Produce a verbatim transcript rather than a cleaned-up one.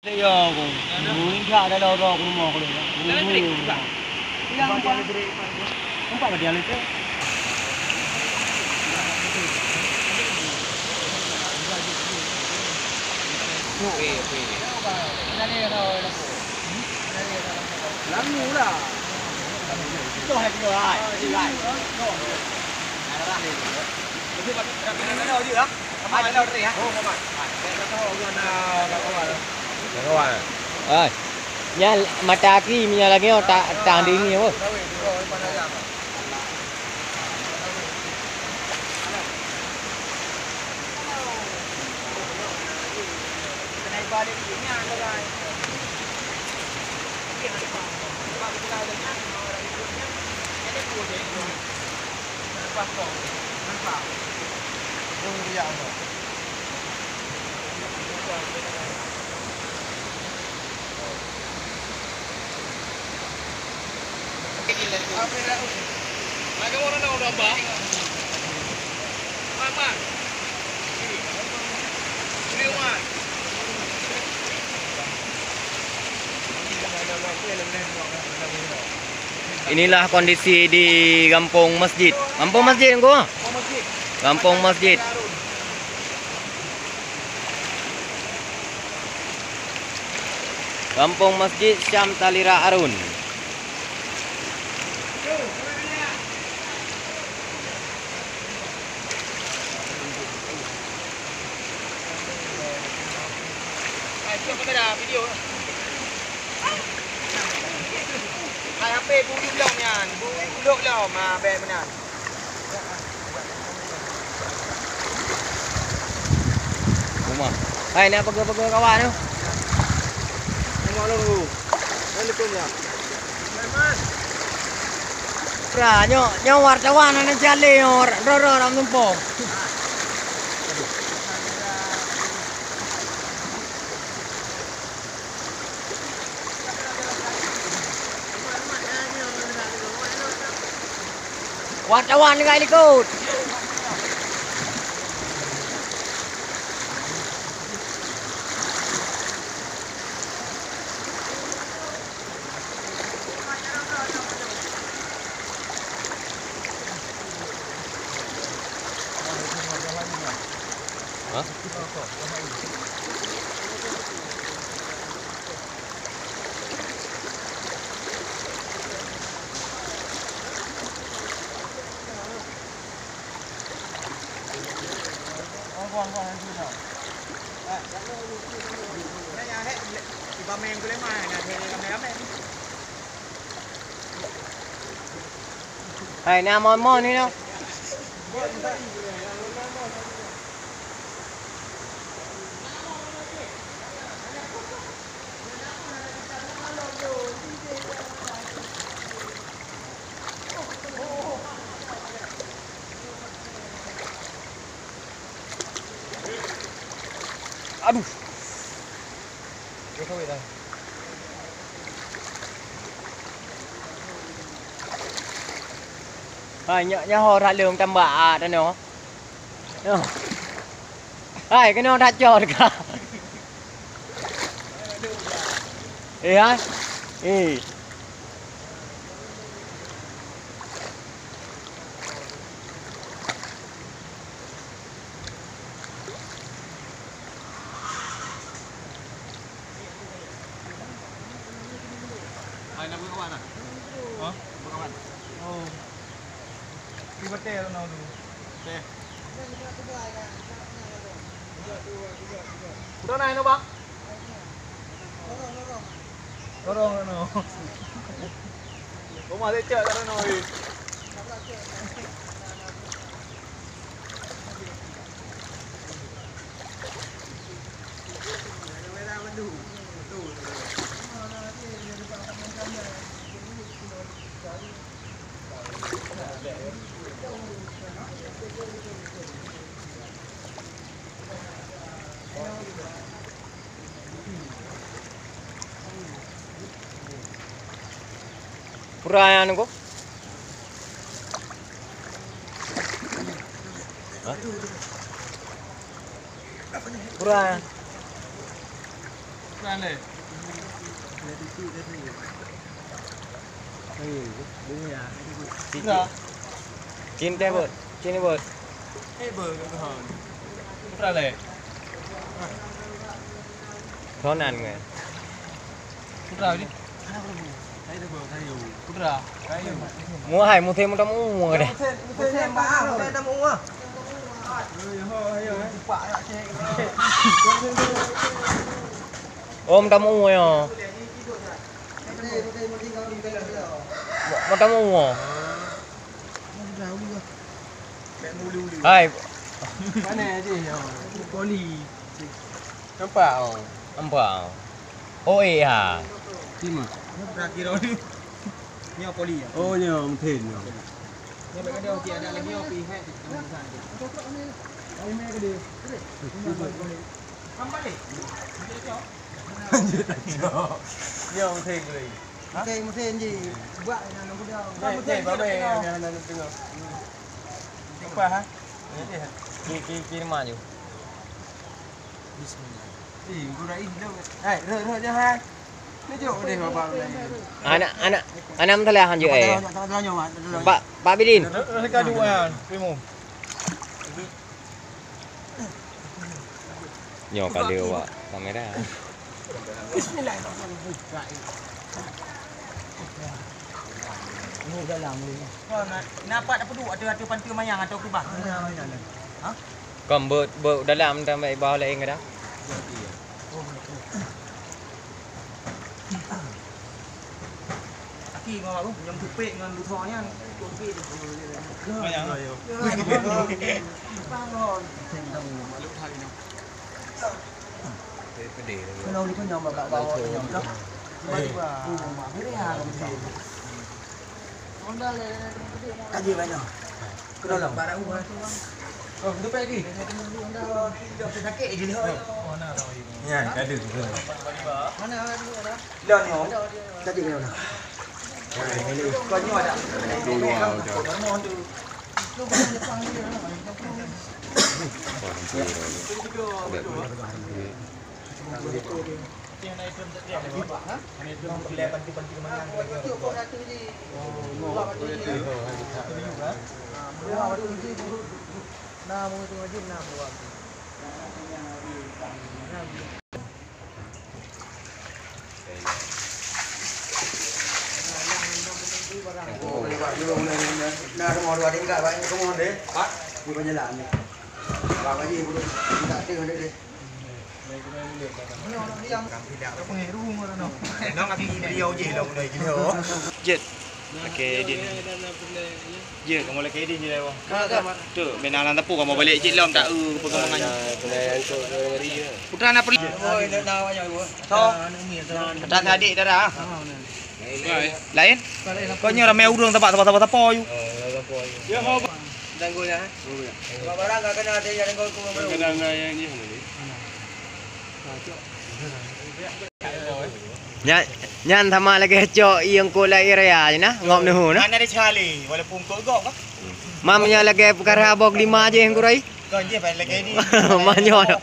Yo, ko. Mungkin tak ada lorong ke rumah ko. Ada listrik, tak? Yang empat. Empat berarti ada listrik. Lalu lah. Itu hai dia, hai. Itu hai. Ada lah. Itu tapi tapi ada dia. Hai. Nyan mata aki, nyan lagèe nyoe ta-, tang dingin, oh. Inilah kondisi di Gampông Masjid. Gampông Masjid, Teungku? Gampông Masjid. Gampông Masjid Syam Talira Arun. Hai, kamera, video. Hai, H P bulu lom nyan, bulu lom, ha, bèk meunan. Rumah. Hai, nak peugah-peugah kawan tu. Rumah lu. Assalamualaikum ya. Pra, nyoe, nyoe wartawan aneuk jalé nyoe, rot-rot lam tumpông. Wartawan dekat likot. Hah? Hai, na mon-mon ni noh. Aduh. Hai, nyak nyaho that leueng tambah, ah, tanoh. Nyoh. Hai, keunoe that cot ka. Eh, hai. Eh. Hai, nak beukawan lah. Ha? Beukawan. Oh. Pi batèe tu na dulu. Batèe. Udah naik no, Bang? Lorong no. Rumah lecek kat sana, weh. Pura nyan ko. Hah? Pura nyan. Cin teh bot, cin bot. Putra le. Ronan ngai. Putra ni. Mua hai, mua them, mua deh. Om tamu yo. Mau tamu. Hai. Mana aja ya? Poli. Nampak oh. Nampak. Oh eh ha. Terima. Terakhir ni. Ni poli ya. Oh ni mungkin. Ni bagi dia okey ada lagi okey hai. Hai mai ke dia. Kembali. Nyoe meusén lagi. Ha? Meusén, meusén ji. Buat nan muda. Meusén, meusén, meusén, meusén, meusén. Apa ha? Ki ki ki maju. Bismillah. Eh, guna ih dong. Hai, rot rot je hai. Ni jok deh baba. Anak anak anak meusalah hanjeuet eh. Pak Pak Bidin. Rot rot ka dua. Primum. Nyoe ka lheueh awak kamera. Bismillahirrahmanirrahim. Ini dalam ni. Kau nak, nak apa tak perlu atau atau pantu mayang atau kubah? Ha? Kau buat buat dalam tambah bawah lain ke dah? Aki ngon aku nyang tupek ngon butho nyan. Okey tu. Banyak. Bangun. Kalau ni pun nyang bak bawah nyang tu. Tiba-tiba. Kaji banyak. Kena lah. Oh, tu pagi. Sakit je dia. Ya, ada tu. Mana ada. Dah ni. Tadi ni mana? Kau nyoe ada. Dulu ah, udah. Jeuet. Lakèe idin. Jeuet, kamoe lakèe idin jih, Bang. Tu, bina lam tapue kamoe balek cit lom tak, eh, perkembangan. Putra na perlu. Kata adik dara. Lain? Kau nyoe ramé ureueng sapat, sapat, sapat, sapat, yu. Tanggul ya. Barang ka kena ada yang tanggul ku. Kadang-kadang yang ni. Nyan, nyan sama lagèe cok ieng ko lai raya je nah, ngop neuhu nah. Hana ada sekali, walaupun kok gok kah? Mam nyan lagèe peukara bok lima je yang kurai. Kau je pada lagi ni. Manyo dah.